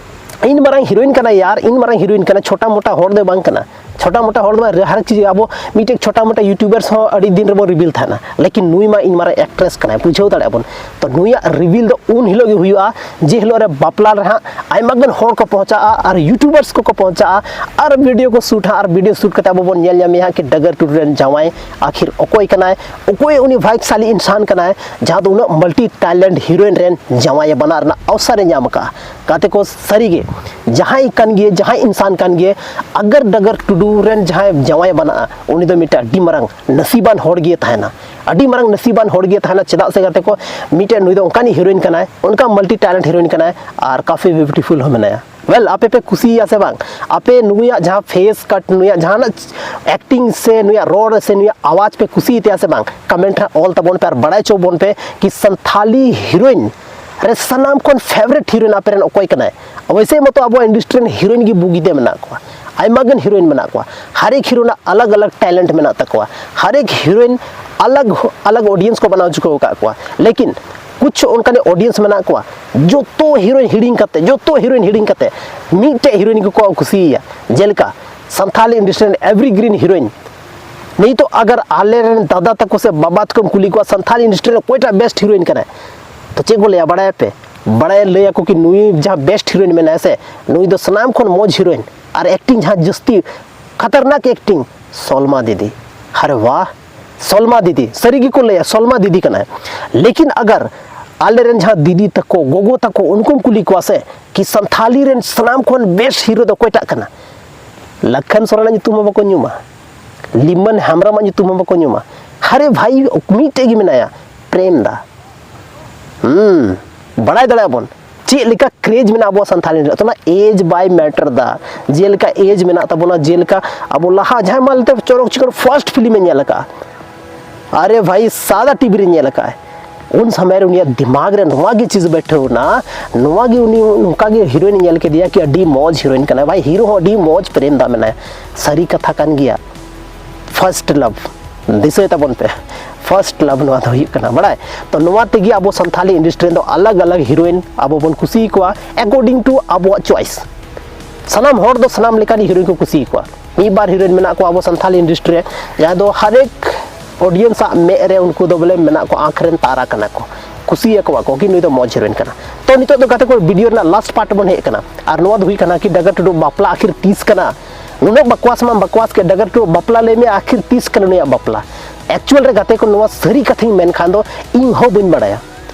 ᱤᱧ ᱢᱟᱨᱟᱝ ᱦᱤᱨᱳᱭᱤᱱ ᱠᱟᱱᱟᱭ ᱭᱟᱨ, ᱤᱧ ᱢᱟᱨᱟᱝ ᱦᱤᱨᱳᱭᱤᱱ ᱠᱟᱱᱟ, ᱪᱷᱳᱴᱟ ᱢᱳᱴᱟ ᱦᱚᱲ ᱫᱚ ᱵᱟᱝ ᱠᱟᱱᱟ᱾ ᱪᱷᱳᱴᱟ ᱢᱳᱴᱟ ᱦᱚᱲ ᱫᱚ ᱵᱟᱝ, ᱦᱟᱨ ᱮᱠ ᱪᱤᱡᱽ ᱟᱵᱚ ᱢᱤᱫᱴᱮᱡ ᱪᱷᱳᱴᱟ ᱢᱳᱴᱟ ᱭᱩᱴᱩᱵᱟᱨᱥ ᱦᱚᱸ ᱟᱹᱰᱤ ᱫᱤᱱ ᱨᱮᱵᱚᱱ ᱨᱤᱵᱤᱞ ᱛᱟᱦᱮᱱᱟ, ᱞᱮᱠᱤᱱ ᱱᱩᱭ ᱢᱟ ᱤᱧ ᱢᱟᱨᱟᱝ ᱮᱠᱴᱨᱮᱥ ᱠᱟᱱᱟᱭ, ᱵᱩᱡᱷᱟᱹᱣ ᱫᱟᱲᱮᱭᱟᱜ ᱵᱚᱱ᱾ ᱛᱚ ᱱᱩᱭᱟᱜ ᱨᱤᱵᱤᱞ ᱫᱚ ᱩᱱ ᱦᱤᱞᱳᱜ ᱜᱮ ᱦᱩᱭᱩᱜᱼᱟ, ᱡᱮ ᱦᱤᱞᱳᱜ ᱨᱮ ᱵᱟᱯᱞᱟ ᱨᱮ ᱦᱟᱸᱜ ᱟᱭᱢᱟ ᱜᱟᱱ ᱦᱚᱲ ᱠᱚ ᱯᱚᱦᱪᱟᱜᱼᱟ ᱟᱨ ᱭᱩᱴᱩᱵᱟᱨᱥ ᱠᱚᱠᱚ ᱯᱚᱦᱪᱟᱜᱼᱟ ᱟᱨ ᱵᱷᱤᱰᱤᱭᱳ ᱠᱚ ᱥᱩᱴᱟ ᱟᱨ ᱵᱷᱤᱰᱤᱭᱳ ᱥᱩᱴ ᱠᱟᱛᱮ ᱟᱵᱚ ᱵᱚᱱ ᱧᱮᱞ ᱧᱟᱢᱮᱭᱟ ᱦᱟᱸᱜ ᱠᱤ ᱰᱟᱜᱟᱨ ᱴᱩᱰᱩ ᱨᱮᱱ ᱡᱟᱶᱟᱭ ᱟᱹᱠᱷᱤᱨ ᱚᱠᱚᱭ ᱠᱟᱱᱟᱭ, ᱚᱠᱚᱭ ᱩᱱᱤ ᱵᱷᱟᱜᱽᱥᱟᱞᱤ ᱤᱱᱥᱟᱱ ᱠᱟᱱᱟᱭ, ᱡᱟᱦᱟᱸ ᱫᱚ ᱩᱱᱟᱹᱜ ᱢᱟᱞᱴᱤ ᱴᱮᱞᱮᱱᱴ ᱦᱤᱨᱳᱭᱤᱱ ᱨᱮᱱ ᱡᱟᱶᱟᱭᱮ ᱵᱮᱱᱟᱣ ᱨᱮᱱᱟᱜ ᱚᱣᱥᱚᱨᱮ ᱧᱟᱢ ᱟᱠᱟᱫᱼᱟ᱾ ᱜᱟᱛᱮ ᱠᱚ, ᱥᱟᱹᱨᱤᱜᱮ ᱡᱟᱦᱟᱸᱭ ᱠᱟᱱ ᱜᱮ, ᱡᱟᱦᱟᱸᱭ ᱤᱱᱥᱟᱱ ᱠᱟᱱ ᱜᱮ, ᱟᱜᱟᱨ ᱰᱟᱜᱟᱨ ᱴᱩᱰᱩ ᱨᱮᱱ ᱡᱟᱦᱟᱸᱭ ᱡᱟᱶᱟᱭ ᱵᱮᱱᱟᱜᱼᱟ, ᱩᱱᱤ ᱫᱚ ᱢᱤᱫᱴᱮᱱ ᱟᱹᱰᱤ ᱢᱟᱨᱟᱝ ᱱᱟᱥᱤᱵᱟᱱ ᱦᱚᱲ ᱜᱮ ᱛᱟᱦᱮᱱᱟ, ᱟᱹᱰᱤ ᱢᱟᱨᱟᱝ ᱱᱟᱥᱤᱵᱟᱱ ᱦᱚᱲ ᱜᱮ ᱛᱟᱦᱮᱱᱟ᱾ ᱪᱮᱫᱟᱜ ᱥᱮ ᱜᱟᱛᱮ ᱠᱚ, ᱢᱤᱫᱴᱮᱱ ᱱᱩᱭ ᱫᱚ ᱚᱱᱠᱟᱱᱤᱡ ᱦᱤᱨᱳᱭᱤᱱ ᱠᱟᱱᱟᱭ, ᱚᱱᱠᱟ ᱢᱟᱞᱴᱤ ᱴᱮᱞᱮᱱᱴ ᱦᱤᱨᱳᱭᱤᱱ ᱠᱟᱱᱟᱭ ᱟᱨ ᱠᱟᱯᱷᱤ ᱵᱤᱭᱩᱴᱤᱯᱷᱩᱞ ᱦᱚᱸ ᱢᱮᱱᱟᱭᱟ᱾ ᱳᱭᱮᱞ, ᱟᱯᱮ ᱯᱮ ᱠᱩᱥᱤᱭᱟᱭᱟ ᱥᱮ ᱵᱟᱝ? ᱟᱯᱮ ᱱᱩᱭᱟᱜ ᱡᱟᱦᱟᱸ ᱯᱷᱮᱥ ᱠᱟᱴ, ᱱᱩᱭᱟᱜ ᱡᱟᱦᱟᱱᱟᱜ ᱮᱠᱴᱤᱝ ᱥᱮ ᱱᱩᱭᱟᱜ ᱨᱚᱲ ᱥᱮ ᱱᱩᱭᱟᱜ ᱟᱣᱟᱡᱽ ᱯᱮ ᱠᱩᱥᱤᱭᱟᱛᱟᱭᱟ ᱥᱮ ᱵᱟᱝ? ᱠᱚᱢᱮᱱᱴ ᱨᱮ ᱚᱞ ᱛᱟᱵᱚᱱ ᱯᱮ ᱟᱨ ᱵᱟᱲᱟᱭ ᱦᱚᱪᱚ ᱵᱚᱱ ᱯᱮ ᱠᱤ ᱥᱟᱱᱛᱷᱟᱞᱤ ᱦᱤᱨᱳᱭᱤᱱ ᱨᱮ ᱥᱟᱱᱟᱢ ᱠᱷᱚᱱ ᱯᱷᱮᱵᱟᱨᱮᱴ ᱦᱤᱨᱳᱭᱤᱱ ᱟᱯᱮ ᱨᱮᱱ ᱚᱠᱚᱭ ᱠᱟᱱᱟᱭ? ᱚᱵᱚᱥᱥᱳᱭ ᱢᱚᱛᱚ ᱟᱵᱚᱣᱟᱜ ᱤᱱᱰᱟᱥᱴᱨᱤ ᱨᱮᱱ ᱦᱤᱨᱳᱭᱤᱱ ᱜᱮ ᱵᱩᱜᱤᱛᱮ ᱢᱮᱱᱟᱜ ᱠᱚᱣᱟ, ᱟᱭᱢᱟ ᱜᱟᱱ ᱦᱤᱨᱳᱭᱤᱱ ᱢᱮᱱᱟᱜ ᱠᱚᱣᱟ, ᱦᱟᱨ ᱮᱠ ᱦᱤᱨᱳᱭᱤᱱ ᱟᱞᱟᱜᱽ ᱟᱞᱟᱜᱽ ᱴᱮᱞᱮᱱᱴ ᱢᱮᱱᱟᱜ ᱛᱟᱠᱚᱣᱟ, ᱦᱟᱨ ᱮᱠ ᱦᱤᱨᱳᱭᱤᱱ ᱟᱞᱟᱜᱽ ᱟᱞᱟᱜᱽ ᱚᱰᱤᱭᱮᱱᱥ ᱠᱚ ᱵᱮᱱᱟᱣ ᱦᱚᱪᱚ ᱟᱠᱟᱫ ᱠᱚᱣᱟ, ᱞᱮᱠᱤᱱ ᱠᱩᱪᱷ ᱚᱱᱠᱟᱱ ᱚᱰᱤᱭᱮᱱᱥ ᱢᱮᱱᱟᱜ ᱠᱚᱣᱟ, ᱡᱚᱛᱚ ᱦᱤᱨᱳᱭᱤᱱ ᱦᱤᱲᱤᱧ ᱠᱟᱛᱮ, ᱡᱚᱛᱚ ᱦᱤᱨᱳᱭᱤᱱ ᱦᱤᱲᱤᱧ ᱠᱟᱛᱮ ᱢᱤᱫᱴᱮᱡ ᱦᱤᱨᱳᱭᱤᱱ ᱜᱮᱠᱚ ᱠᱩᱥᱤᱭᱟᱭᱟ᱾ ᱡᱮᱞᱮᱠᱟ ᱥᱟᱱᱛᱷᱟᱞᱤ ᱤᱱᱰᱟᱥᱴᱨᱤ ᱨᱮᱱ ᱮᱵᱷᱨᱤᱜᱨᱤᱱ ᱦᱤᱨᱳᱭᱤᱱ, ᱱᱤᱛᱚᱜ ᱟᱜᱟᱨ ᱟᱞᱮ ᱨᱮᱱ ᱫᱟᱫᱟ ᱛᱟᱠᱚ ᱥᱮ ᱵᱟᱵᱟ ᱛᱟᱠᱚᱢ ᱠᱩᱞᱤ ᱠᱚᱣᱟ ᱥᱟᱱᱛᱷᱟᱞᱤ ᱤᱱᱰᱟᱥᱴᱨᱤ ᱨᱮ ᱚᱠᱚᱭᱴᱟᱜ ᱵᱮᱥᱴ ᱦᱤᱨᱳᱭᱤᱱ ᱠᱟᱱᱟᱭ, ᱛᱚ ᱪᱮᱫ ᱠᱚ ᱞᱟᱹᱭᱟ ᱵᱟᱲᱟᱭᱟᱯᱮ? ᱵᱟᱲᱟᱭ ᱞᱟᱹᱭᱟᱠᱚ ᱠᱤ ᱱᱩᱭ ᱡᱟᱦᱟᱸ ᱵᱮᱥᱴ ᱦᱤᱨᱳᱭᱤᱱ ᱢᱮᱱᱟᱭᱟ ᱥᱮ, ᱱᱩᱭ ᱫᱚ ᱥᱟᱱᱟᱢ ᱠᱷᱚᱱ ᱢᱚᱡᱽ ᱦᱤᱨᱳᱭᱤᱱ, ᱟᱨ ᱮᱠᱴᱤᱝ ᱡᱟᱦᱟᱸ ᱡᱟᱹᱥᱛᱤ ᱠᱷᱟᱛᱟᱨᱱᱟᱠ ᱮᱠᱴᱤᱝ, ᱥᱚᱞᱢᱟ ᱫᱤᱫᱤ᱾ ᱟᱨᱮ ᱵᱟᱦ, ᱥᱚᱞᱢᱟ ᱫᱤᱫᱤ, ᱥᱟᱹᱨᱤ ᱜᱮᱠᱚ ᱞᱟᱹᱭᱟ ᱥᱚᱞᱢᱟ ᱫᱤᱫᱤ ᱠᱟᱱᱟᱭ᱾ ᱞᱮᱠᱤᱱ ᱟᱜᱟᱨ ᱟᱞᱮ ᱨᱮᱱ ᱡᱟᱦᱟᱸ ᱫᱤᱫᱤ ᱛᱟᱠᱚ, ᱜᱚᱜᱚ ᱛᱟᱠᱚ, ᱩᱱᱠᱩᱢ ᱠᱩᱞᱤ ᱠᱚᱣᱟ ᱥᱮ ᱠᱤ ᱥᱟᱱᱛᱷᱟᱞᱤ ᱨᱮᱱ ᱥᱟᱱᱟᱢ ᱠᱷᱚᱱ ᱵᱮᱥᱴ ᱦᱤᱨᱳ ᱫᱚ ᱚᱠᱚᱭᱴᱟᱜ ᱠᱟᱱᱟ, ᱞᱟᱠᱷᱟᱱ ᱥᱚᱨᱮᱱᱟᱜ ᱧᱩᱛᱩᱢ ᱦᱚᱸ ᱵᱟᱠᱚ ᱧᱩᱢᱟ, ᱞᱤᱢᱟᱱ ᱦᱮᱢᱵᱨᱚᱢᱟᱜ ᱧᱩᱛᱩᱢ ᱦᱚᱸ ᱵᱟᱠᱚ ᱧᱩᱢᱟ᱾ ᱟᱨᱮ ᱵᱷᱟᱭ, ᱢᱤᱫᱴᱮᱡ ᱜᱮ ᱢᱮᱱᱟᱭᱟ, ᱯᱨᱮᱢ ᱫᱟ᱾ ᱦᱩᱸ, ᱵᱟᱲᱟᱭ ᱫᱟᱲᱮᱭᱟᱜ ᱵᱚᱱ ᱪᱮᱫ ᱞᱮᱠᱟ ᱠᱨᱮᱡᱽ ᱢᱮᱱᱟᱜᱼᱟ ᱟᱵᱚᱣᱟᱜ ᱥᱟᱱᱛᱷᱟᱞᱤ ᱨᱮ᱾ ᱚᱱᱟ ᱮᱡᱽ ᱵᱟᱭ ᱢᱮᱴᱟᱨ ᱫᱟ, ᱡᱮᱞᱮᱠᱟ ᱮᱡᱽ ᱢᱮᱱᱟᱜ ᱛᱟᱵᱚᱱᱟ, ᱡᱮᱞᱮᱠᱟ ᱟᱵᱚ ᱞᱟᱦᱟ ᱡᱟᱦᱟᱸᱭ ᱢᱟ ᱞᱟᱹᱭᱛᱮ ᱪᱚᱨᱚᱠ ᱪᱤᱠᱟᱹᱲ ᱯᱷᱟᱨᱥᱴ ᱯᱷᱤᱞᱢ ᱮ ᱧᱮᱞ ᱟᱠᱟᱫᱼᱟ, ᱟᱨᱮ ᱵᱷᱟᱭ, ᱥᱟᱫᱟ ᱴᱤᱵᱷᱤ ᱨᱮ ᱧᱮᱞ ᱟᱠᱟᱫᱼᱟᱭ, ᱩᱱ ᱥᱚᱢᱚᱭ ᱨᱮ ᱩᱱᱤᱭᱟᱜ ᱫᱤᱢᱟᱜᱽ ᱨᱮ ᱱᱚᱣᱟ ᱜᱮ ᱪᱤᱡᱽ ᱵᱮᱴᱷᱟᱹᱣ ᱮᱱᱟ, ᱱᱚᱣᱟ ᱜᱮ ᱩᱱᱤ ᱱᱚᱝᱠᱟ ᱜᱮ ᱦᱤᱨᱳᱭᱤᱱ ᱧᱮᱞ ᱠᱮᱫᱮᱭᱟ ᱠᱤ ᱟᱹᱰᱤ ᱢᱚᱡᱽ ᱦᱤᱨᱳᱭᱤᱱ ᱠᱟᱱᱟᱭ ᱵᱷᱟᱭ, ᱦᱤᱨᱳ ᱦᱚᱸ ᱟᱹᱰᱤ ᱢᱚᱡᱽ ᱯᱨᱮᱢ ᱫᱟ ᱢᱮᱱᱟᱭᱟ, ᱥᱟᱹᱨᱤ ᱠᱟᱛᱷᱟ ᱠᱟᱱ ᱜᱮᱭᱟ᱾ ᱯᱷᱟᱨᱥᱴ ᱞᱟᱵᱷ ᱫᱤᱥᱟᱹᱭ ᱛᱟᱵᱚᱱ ᱯᱮ, ᱯᱷᱟᱨᱥᱴ ᱞᱟᱵᱷ ᱱᱚᱣᱟ ᱫᱚ ᱦᱩᱭᱩᱜ ᱠᱟᱱᱟ, ᱵᱟᱲᱟᱭ? ᱛᱚ ᱱᱚᱣᱟ ᱛᱮᱜᱮ ᱟᱵᱚ ᱥᱟᱱᱛᱷᱟᱞᱤ ᱤᱱᱰᱟᱥᱴᱨᱤ ᱨᱮᱱ ᱫᱚ ᱟᱞᱟᱜᱽ ᱟᱞᱟᱜᱽ ᱦᱤᱨᱳᱭᱤᱱ ᱟᱵᱚ ᱵᱚᱱ ᱠᱩᱥᱤ ᱟᱠᱚᱣᱟ according to ᱟᱵᱚᱣᱟᱜ choice᱾ ᱥᱟᱱᱟᱢ ᱦᱚᱲ ᱫᱚ ᱥᱟᱱᱟᱢ ᱞᱮᱠᱟᱱ ᱦᱤᱨᱳᱭᱤᱱ ᱠᱚ ᱠᱩᱥᱤ ᱟᱠᱚᱣᱟ᱾ ᱢᱤᱫ ᱵᱟᱨ ᱦᱤᱨᱳᱭᱤᱱ ᱢᱮᱱᱟᱜ ᱠᱚᱣᱟ ᱟᱵᱚ ᱥᱟᱱᱛᱷᱟᱞᱤ ᱤᱱᱰᱟᱥᱴᱨᱤ ᱨᱮ, ᱡᱟᱦᱟᱸ ᱫᱚ ᱦᱟᱨᱮᱠ ᱚᱰᱤᱭᱮᱱᱥ ᱟᱜ ᱢᱮᱫ ᱨᱮ ᱩᱱᱠᱩ ᱫᱚ ᱵᱚᱞᱮ ᱢᱮᱱᱟᱜ ᱠᱚᱣᱟ, ᱟᱸᱠᱷ ᱨᱮᱱ ᱛᱟᱨᱟ ᱠᱟᱱᱟ ᱠᱚ, ᱠᱩᱥᱤᱭᱟᱠᱚᱣᱟ ᱠᱚ ᱠᱤ ᱱᱩᱭ ᱫᱚ ᱢᱚᱡᱽ ᱦᱤᱨᱳᱭᱤᱱ ᱠᱟᱱᱟ᱾ ᱛᱚ ᱱᱤᱛᱚᱜ ᱫᱚ ᱜᱟᱛᱮ ᱠᱚ ᱵᱷᱤᱰᱤᱭᱳ ᱨᱮᱱᱟᱜ ᱞᱟᱥᱴ ᱯᱟᱨᱴ ᱵᱚᱱ ᱦᱮᱡ ᱟᱠᱟᱱᱟ, ᱟᱨ ᱱᱚᱣᱟ ᱫᱚ ᱦᱩᱭᱩᱜ ᱠᱟᱱᱟ ᱠᱤ ᱰᱟᱜᱟᱨ ᱴᱩᱰᱩ ᱵᱟᱯᱞᱟ ᱟᱹᱠᱷᱤᱨ ᱛᱤᱥ ᱠᱟᱱᱟ? ᱱᱩᱱᱟᱹᱜ ᱵᱟᱠᱣᱟᱥ ᱢᱟ ᱵᱟᱠᱣᱟᱥ ᱠᱮᱫ, ᱰᱟᱜᱟᱨ ᱴᱩᱰᱩ ᱵᱟᱯᱞᱟ ᱞᱟᱹᱭ ᱢᱮ, ᱟᱹᱠᱷᱤᱨ ᱛᱤᱥ ᱠᱟᱱᱟ ᱱᱩᱭᱟᱜ ᱵᱟᱯᱞᱟ? ᱮᱠᱪᱩᱭᱟᱞ ᱨᱮ ᱜᱟᱛᱮ ᱠᱚ, ᱱᱚᱣᱟ ᱥᱟᱹᱨᱤ ᱠᱟᱛᱷᱟᱧ ᱢᱮᱱ ᱠᱷᱟᱱ ᱫᱚ ᱤᱧ ᱦᱚᱸ ᱵᱟᱹᱧ ᱵᱟᱲᱟᱭᱟ᱾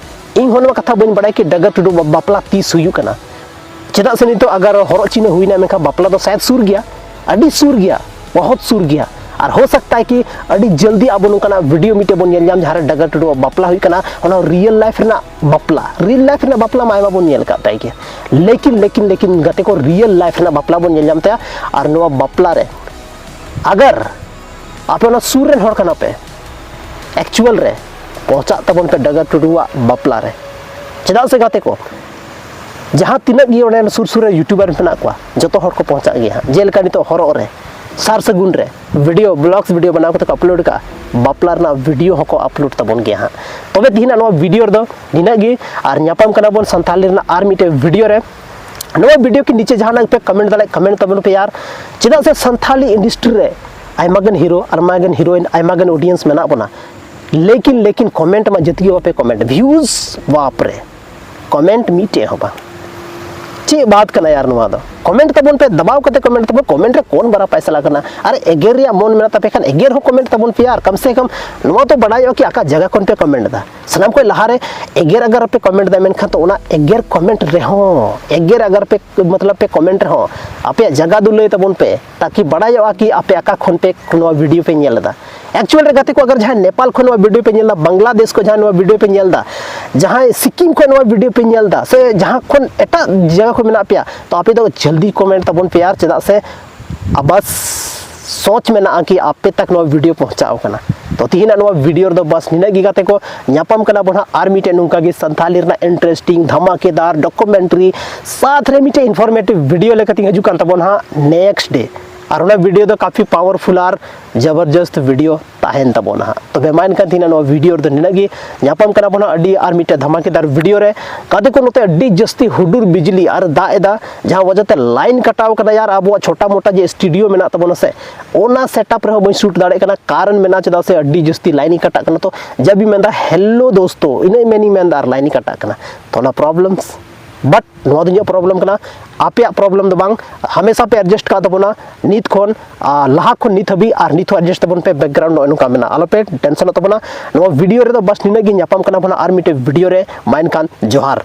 ᱤᱧ ᱦᱚᱸ ᱱᱚᱣᱟ ᱠᱟᱛᱷᱟ ᱵᱟᱹᱧ ᱵᱟᱲᱟᱭᱟ ᱠᱤ ᱰᱟᱜᱟᱨ ᱴᱩᱰᱩ ᱵᱟ-, ᱵᱟᱯᱞᱟ ᱛᱤᱥ ᱦᱩᱭᱩᱜ ᱠᱟᱱᱟ᱾ ᱪᱮᱫᱟᱜ ᱥᱮ ᱱᱤᱛᱚᱜ ᱟᱜᱟᱨ ᱦᱚᱨᱚᱜ ᱪᱤᱱᱦᱟᱹ ᱦᱩᱭᱱᱟ, ᱢᱮᱱᱠᱷᱟᱱ ᱵᱟᱯᱞᱟ ᱫᱚ ᱥᱟᱭᱟᱫ ᱥᱩᱨ ᱜᱮᱭᱟ, ᱟᱹᱰᱤ ᱥᱩᱨ ᱜᱮᱭᱟ, ᱵᱚᱦᱚᱛ ᱥᱩᱨ ᱜᱮᱭᱟ᱾ ᱟᱨ ᱦᱳ ᱥᱟᱠᱛᱟ ᱦᱟᱭ ᱠᱤ ᱟᱹᱰᱤ ᱡᱚᱞᱫᱤ ᱟᱵᱚ ᱱᱚᱝᱠᱟᱱᱟᱜ ᱵᱷᱤᱰᱤᱭᱳ ᱢᱤᱫᱴᱮᱡ ᱵᱚᱱ ᱧᱮᱞ ᱧᱟᱢ, ᱡᱟᱦᱟᱸ ᱨᱮ ᱰᱟᱜᱟᱨ ᱴᱩᱰᱩᱣᱟᱜ ᱵᱟᱯᱞᱟ ᱦᱩᱭᱩᱜ ᱠᱟᱱᱟ, ᱚᱱᱟ ᱨᱤᱭᱮᱞ ᱞᱟᱭᱤᱯᱷ ᱨᱮᱱᱟᱜ ᱵᱟᱯᱞᱟ᱾ ᱨᱤᱭᱮᱞ ᱞᱟᱭᱤᱯᱷ ᱨᱮᱱᱟᱜ ᱵᱟᱯᱞᱟ ᱢᱟ ᱟᱭᱢᱟ ᱵᱚᱱ ᱧᱮᱞ ᱟᱠᱟᱫ ᱛᱟᱭ ᱜᱮ, ᱞᱮᱠᱤᱱ, ᱞᱮᱠᱤᱱ, ᱞᱮᱠᱤᱱ ᱜᱟᱛᱮ ᱠᱚ, ᱨᱤᱭᱮᱞ ᱞᱟᱭᱤᱯᱷ ᱨᱮᱱᱟᱜ ᱵᱟᱯᱞᱟ ᱵᱚᱱ ᱧᱮᱞ ᱧᱟᱢ ᱛᱟᱭᱟ᱾ ᱟᱨ ᱱᱚᱣᱟ ᱵᱟᱯᱞᱟ ᱨᱮ ᱟᱜᱟᱨ ᱟᱯᱮ ᱚᱱᱟ ᱥᱩᱨ ᱨᱮᱱ ᱦᱚᱲ ᱠᱟᱱᱟ ᱯᱮ, ᱮᱠᱪᱩᱭᱟᱞ ᱨᱮ ᱯᱚᱦᱪᱟᱜ ᱛᱟᱵᱚᱱ ᱯᱮ ᱰᱟᱜᱟᱨ ᱴᱩᱰᱩᱣᱟᱜ ᱵᱟᱯᱞᱟ ᱨᱮ᱾ ᱪᱮᱫᱟᱜ ᱥᱮ ᱜᱟᱛᱮ ᱠᱚ, ᱡᱟᱦᱟᱸ ᱛᱤᱱᱟᱹᱜ ᱜᱮ ᱚᱸᱰᱮ ᱥᱩᱨ ᱥᱩᱨ ᱨᱮ ᱭᱩᱴᱩᱵᱟᱨ ᱢᱮᱱᱟᱜ ᱠᱚᱣᱟ, ᱡᱚᱛᱚ ᱦᱚᱲ ᱠᱚ ᱯᱚᱦᱪᱟᱜ ᱜᱮᱭᱟ ᱦᱟᱸᱜ᱾ ᱡᱮᱞᱮᱠᱟ ᱱᱤᱛᱚᱜ ᱦᱚᱨᱚᱜ ᱨᱮ, ᱥᱟᱨ ᱥᱟᱹᱜᱩᱱ ᱨᱮ ᱵᱷᱤᱰᱤᱭᱳ, ᱵᱞᱚᱜᱥ ᱵᱷᱤᱰᱤᱭᱳ ᱵᱮᱱᱟᱣ ᱠᱟᱛᱮ ᱠᱚ ᱟᱯᱞᱳᱰ ᱠᱟᱜᱼᱟ, ᱵᱟᱯᱞᱟ ᱨᱮᱱᱟᱜ ᱵᱷᱤᱰᱤᱭᱳ ᱦᱚᱸᱠᱚ ᱟᱯᱞᱳᱰ ᱛᱟᱵᱚᱱ ᱜᱮᱭᱟ ᱦᱟᱸᱜ᱾ ᱛᱚᱵᱮ ᱛᱤᱦᱤᱧᱟᱜ ᱱᱚᱣᱟ ᱵᱷᱤᱰᱤᱭᱳ ᱨᱮᱫᱚ ᱱᱤᱱᱟᱹᱜ ᱜᱮ, ᱟᱨ ᱧᱟᱯᱟᱢ ᱠᱟᱱᱟ ᱵᱚᱱ ᱥᱟᱱᱛᱟᱲᱤ ᱨᱮᱱᱟᱜ ᱟᱨ ᱢᱤᱫᱴᱮᱡ ᱵᱷᱤᱰᱤᱭᱳ ᱨᱮ᱾ ᱱᱚᱣᱟ ᱵᱷᱤᱰᱤᱭᱳ ᱠᱤ ᱱᱤᱪᱮ ᱡᱟᱦᱟᱱᱟᱜ ᱯᱮ ᱠᱚᱢᱮᱱᱴ ᱫᱟᱲᱮᱭᱟᱜ, ᱠᱚᱢᱮᱱᱴ ᱛᱟᱵᱚᱱ ᱯᱮ ᱭᱟᱨ᱾ ᱪᱮᱫᱟᱜ ᱥᱮ ᱥᱟᱱᱛᱷᱟᱞᱤ ᱤᱱᱰᱟᱥᱴᱨᱤ ᱨᱮ ᱟᱭᱢᱟ ᱜᱟᱱ ᱦᱤᱨᱳ, ᱟᱭᱢᱟ ᱜᱟᱱ ᱦᱤᱨᱳᱭᱤᱱ, ᱟᱭᱢᱟ ᱜᱟᱱ ᱚᱰᱤᱭᱮᱱᱥ ᱢᱮᱱᱟᱜ ᱵᱚᱱᱟ, ᱞᱮᱠᱤᱱ, ᱞᱮᱠᱤᱱ ᱠᱚᱢᱮᱱᱴ ᱢᱟ ᱡᱟᱹᱛᱤ ᱜᱮ ᱵᱟᱯᱮ ᱠᱚᱢᱮᱱᱴ, ᱵᱷᱤᱭᱩᱡᱽ ᱵᱟᱯ ᱨᱮ, ᱠᱚᱢᱮᱱᱴ ᱢᱤᱫᱴᱮᱡ ᱦᱚᱸ ᱵᱟᱝ᱾ ᱪᱮᱫ ᱵᱟᱛ ᱠᱟᱱᱟ ᱭᱟᱨ ᱱᱚᱣᱟ ᱫᱚ? ᱠᱚᱢᱮᱱᱴ ᱛᱟᱵᱚᱱ ᱯᱮ, ᱫᱟᱵᱟᱣ ᱠᱟᱛᱮ ᱠᱚᱢᱮᱱᱴ ᱛᱟᱵᱚᱱ, ᱠᱚᱢᱮᱱᱴ ᱨᱮ ᱠᱚᱱ ᱵᱟᱨᱟ ᱯᱟᱭᱥᱟ ᱞᱟᱜᱟᱜ ᱠᱟᱱᱟ? ᱟᱨ ᱮᱜᱮᱨ ᱨᱮᱭᱟᱜ ᱢᱚᱱ ᱢᱮᱱᱟᱜ ᱛᱟᱯᱮ ᱠᱷᱟᱱ ᱮᱜᱮᱨ ᱦᱚᱸ ᱠᱚᱢᱮᱱᱴ ᱛᱟᱵᱚᱱ ᱯᱮ ᱭᱟᱨ, ᱠᱚᱢ ᱥᱮ ᱠᱚᱢ ᱱᱚᱣᱟ ᱛᱚ ᱵᱟᱰᱟᱭᱚᱜᱼᱟ ᱠᱤ ᱟᱠᱟ ᱡᱟᱭᱜᱟ ᱠᱷᱚᱱ ᱯᱮ ᱠᱚᱢᱮᱱᱴ ᱮᱫᱟ᱾ ᱥᱟᱱᱟᱢ ᱠᱷᱚᱱ ᱞᱟᱦᱟᱨᱮ ᱮᱜᱮᱨ ᱟᱜᱟᱨ ᱯᱮ ᱠᱚᱢᱮᱱᱴ ᱮᱫᱟ, ᱢᱮᱱᱠᱷᱟᱱ ᱛᱚ ᱚᱱᱟ ᱮᱜᱮᱨ ᱠᱚᱢᱮᱱᱴ ᱨᱮᱦᱚᱸ, ᱮᱜᱮᱨ ᱟᱜᱟᱨ ᱯᱮ, ᱢᱚᱛᱞᱚᱵ ᱯᱮ ᱠᱚᱢᱮᱱᱴ ᱨᱮᱦᱚᱸ, ᱟᱯᱮᱭᱟᱜ ᱡᱟᱭᱜᱟ ᱫᱚ ᱞᱟᱹᱭ ᱛᱟᱵᱚᱱ ᱯᱮ, ᱛᱟᱠᱤ ᱵᱟᱰᱟᱭᱚᱜᱼᱟ ᱠᱤ ᱟᱯᱮ ᱟᱠᱟ ᱠᱷᱚᱱ ᱯᱮ ᱱᱚᱣᱟ ᱵᱷᱤᱰᱤᱭᱳ ᱯᱮ ᱧᱮᱞ ᱮᱫᱟ᱾ ᱮᱠᱪᱩᱭᱟᱞ ᱨᱮ ᱜᱟᱛᱮ ᱠᱚ, ᱟᱜᱟᱨ ᱡᱟᱦᱟᱸᱭ ᱱᱮᱯᱟᱞ ᱠᱷᱚᱱ ᱱᱚᱣᱟ ᱵᱷᱤᱰᱤᱭᱳ ᱯᱮ ᱧᱮᱞ ᱮᱫᱟ, ᱵᱟᱝᱞᱟᱫᱮᱥ ᱠᱷᱚᱱ ᱡᱟᱦᱟᱸᱭ ᱱᱚᱣᱟ ᱵᱷᱤᱰᱤᱭᱳ ᱯᱮ ᱧᱮᱞ ᱮᱫᱟ, ᱡᱟᱦᱟᱸᱭ ᱥᱤᱠᱤᱢ ᱠᱷᱚᱱ ᱱᱚᱣᱟ ᱵᱷᱤᱰᱤᱭᱳ ᱯᱮ ᱧᱮᱞ ᱮᱫᱟ, ᱥᱮ ᱡᱟᱦᱟᱸ ᱠᱷᱚᱱ ᱮᱴᱟᱜ ᱡᱟᱭᱜᱟ ᱠᱷᱚᱱ ᱢᱮᱱᱟᱜ ᱯᱮᱭᱟ, ᱛᱚ ᱟᱯᱮ ᱫᱚ ᱡᱚᱞᱫᱤ ᱠᱚᱢᱮᱱᱴ ᱛᱟᱵᱚᱱ ᱯᱮ ᱭᱟᱨ, ᱪᱮᱫᱟᱜ ᱥᱮ ᱟᱵᱟᱥ ᱥᱚᱪ ᱢᱮᱱᱟᱜᱼᱟ ᱠᱤ ᱟᱯᱮ ᱛᱟᱠ ᱱᱚᱣᱟ ᱵᱷᱤᱰᱤᱭᱳ ᱯᱚᱦᱪᱟᱣ ᱠᱟᱱᱟ᱾ ᱛᱚ ᱛᱤᱦᱤᱧᱟᱜ ᱱᱚᱣᱟ ᱵᱷᱤᱰᱤᱭᱳ ᱨᱮᱫᱚ ᱵᱟᱥ ᱱᱤᱱᱟᱹᱜ ᱜᱮ ᱜᱟᱛᱮ ᱠᱚ, ᱧᱟᱯᱟᱢ ᱠᱟᱱᱟ ᱵᱚᱱ ᱦᱟᱸᱜ ᱟᱨ ᱢᱤᱫᱴᱮᱱ ᱱᱚᱝᱠᱟ ᱜᱮ ᱥᱟᱱᱛᱷᱟᱞᱤ ᱨᱮᱱᱟᱜ ᱤᱱᱴᱟᱨᱮᱥᱴᱤᱝ ᱫᱷᱟᱢᱟᱠᱮᱫᱟᱨ ᱰᱚᱠᱩᱢᱮᱱᱴᱟᱨᱤ, ᱥᱟᱛ ᱨᱮ ᱢᱤᱫᱴᱮᱱ ᱤᱱᱯᱷᱚᱨᱢᱮᱴᱤᱵᱷ ᱵᱷᱤᱰᱤᱭᱳ ᱞᱮᱠᱟᱛᱮᱧ ᱦᱤᱡᱩᱜ ᱠᱟᱱ ᱛᱟᱵᱚᱱᱟ ᱦᱟᱸᱜ ᱱᱮᱠᱥᱴ ᱰᱮ᱾ ᱟᱨ ᱚᱱᱟ ᱵᱷᱤᱰᱤᱭᱳ ᱫᱚ ᱠᱟᱯᱷᱤ ᱯᱟᱣᱟᱨᱯᱷᱩᱞ ᱟᱨ ᱡᱚᱵᱚᱨᱡᱚᱥᱛ ᱵᱷᱤᱰᱤᱭᱳ ᱛᱟᱦᱮᱱ ᱛᱟᱵᱚᱱᱟ ᱦᱟᱸᱜ᱾ ᱛᱚᱵᱮ ᱢᱟ ᱮᱱᱠᱷᱟᱱ ᱛᱤᱦᱤᱧᱟᱜ ᱱᱚᱣᱟ ᱵᱷᱤᱰᱤᱭᱳ ᱨᱮᱫᱚ ᱱᱤᱱᱟᱹᱜ ᱜᱮ᱾ ᱧᱟᱯᱟᱢ ᱠᱟᱱᱟ ᱵᱚᱱ ᱦᱟᱸᱜ ᱟᱹᱰᱤ ᱟᱨ ᱢᱤᱫᱴᱮᱱ ᱫᱷᱟᱢᱟᱠᱮᱫᱟᱨ ᱵᱷᱤᱰᱤᱭᱳ ᱨᱮ᱾ ᱜᱟᱛᱮ ᱠᱚ, ᱱᱚᱛᱮ ᱟᱹᱰᱤ ᱡᱟᱹᱥᱛᱤ ᱦᱩᱰᱩᱨ ᱵᱤᱡᱽᱞᱤ ᱟᱨ ᱫᱟᱜ ᱮᱫᱟ, ᱡᱟᱦᱟᱸ ᱣᱟᱡᱟᱛᱮ ᱞᱟᱭᱤᱱ ᱠᱟᱴᱟᱣ ᱠᱟᱱᱟ ᱭᱟᱨ᱾ ᱟᱵᱚᱣᱟᱜ ᱪᱷᱳᱴᱟ ᱢᱳᱴᱟ ᱡᱮ ᱥᱴᱩᱰᱤᱭᱳ ᱢᱮᱱᱟᱜ ᱛᱟᱵᱚᱱᱟ ᱥᱮ, ᱚᱱᱟ ᱥᱮᱴᱟᱯ ᱨᱮᱦᱚᱸ ᱵᱟᱹᱧ ᱥᱩᱴ ᱫᱟᱲᱮᱭᱟᱜ ᱠᱟᱱᱟ, ᱠᱟᱨᱚᱱ ᱢᱮᱱᱟᱜᱼᱟ ᱪᱮᱫᱟᱜ ᱥᱮ ᱟᱹᱰᱤ ᱡᱟᱹᱥᱛᱤ ᱞᱟᱭᱤᱱ ᱠᱟᱴᱟᱜ ᱠᱟᱱᱟ᱾ ᱛᱚ ᱡᱟᱵᱤ ᱢᱮᱱᱫᱟ ᱦᱮᱞᱳ ᱫᱳᱥᱛᱳ, ᱤᱱᱟᱹᱜ ᱢᱮᱱᱤᱧ ᱢᱮᱱᱫᱟ ᱟᱨ ᱞᱟᱭᱤᱱ ᱠᱟᱴᱟᱜ ᱠᱟᱱᱟ᱾ ᱛᱚ ᱚᱱᱟ ᱯᱨᱚᱵᱞᱮᱢᱥ, ᱵᱟᱴ ᱱᱚᱣᱟ ᱫᱚ ᱤᱧᱟᱹᱜ ᱯᱨᱚᱵᱞᱮᱢ ᱠᱟᱱᱟ, ᱟᱯᱮᱭᱟᱜ ᱯᱨᱚᱵᱞᱮᱢ ᱫᱚ ᱵᱟᱝ᱾ ᱦᱟᱢᱮᱥᱟ ᱯᱮ ᱮᱰᱡᱟᱥᱴ ᱠᱟᱜ ᱛᱟᱵᱚᱱᱟ ᱱᱤᱛ ᱠᱷᱚᱱ, ᱟᱨ ᱞᱟᱦᱟ ᱠᱷᱚᱱ ᱱᱤᱛ ᱦᱟᱹᱵᱤᱡ, ᱟᱨ ᱱᱤᱛ ᱦᱚᱸ ᱮᱰᱡᱟᱥᱴ ᱛᱟᱵᱚᱱ ᱯᱮ᱾ ᱵᱮᱠᱜᱨᱟᱣᱩᱱᱰ ᱱᱚᱜᱼᱚᱭ ᱱᱚᱝᱠᱟ ᱢᱮᱱᱟᱜᱼᱟ, ᱟᱞᱚᱯᱮ ᱴᱮᱱᱥᱚᱱᱚᱜ ᱛᱟᱵᱚᱱᱟ᱾ ᱱᱚᱣᱟ ᱵᱷᱤᱰᱤᱭᱳ ᱨᱮᱫᱚ ᱵᱟᱥ ᱱᱤᱱᱟᱹᱜ ᱜᱮ᱾ ᱧᱟᱯᱟᱢ ᱠᱟᱱᱟ ᱵᱚᱱ ᱟᱨ ᱢᱤᱫᱴᱮᱡ ᱵᱷᱤᱰᱤᱭᱳ ᱨᱮ᱾ ᱢᱟ ᱮᱱᱠᱷᱟᱱ ᱡᱚᱦᱟᱨ᱾